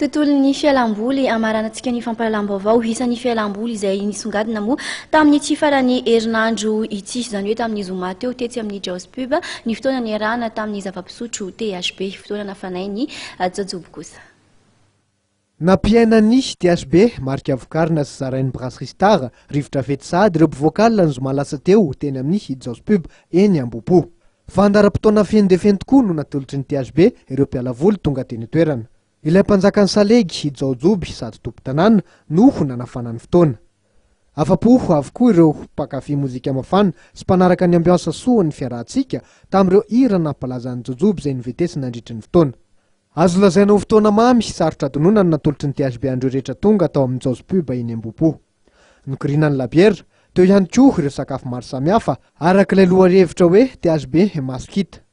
Tontolon'ny fialamboly amaranantsika ny fampahalalam-baovao. Isan'ny fialamboly izay nisongadina moa tamin'ity faran'ny herinandro ity, izany hoe tamin'ny zoma teo tetsy amin'ny Jao's Pub, ny fotoana niarahana tamin'ny zava-pisotro THB. Fotoana nafanain'i Jaojoby kosa. Nampiaina ny THB, marika vokarina sy zarain'ny Brasserie Star, rivotra fety sahady ireo mpivoaka alina ny zoma lasa teo teny amin'ny Jao's Pub eny Ambohipo. Fandaharam-potoana feno dia feno tokoa no natolotry ny THB ireo mpiala voly tonga teny an-toerana. Ilay mpanjakan'ny salegy, Jaojoby sady tompon-tanàna no nanafana ny fotoana. Afa-po avokoa ireo mpankafy mozika mafana sy mpanaraka ny ambiance soan'ny fiarahantsika tamin'ireo hira nampalaza an'i Jaojoby izay novetesiny nandritry ny fotoana. Azo lazaina ho fotoana mamy, sarotra adinoina no natolotry ny THB an'ireo rehetra tonga tao amin'ny Jao's Pub eny Ambohipo. Nikoriana ny labiera, teo ihany koa ireo sakafo maro samihafa, araka ilay lohahevitra hoe THB maso kita.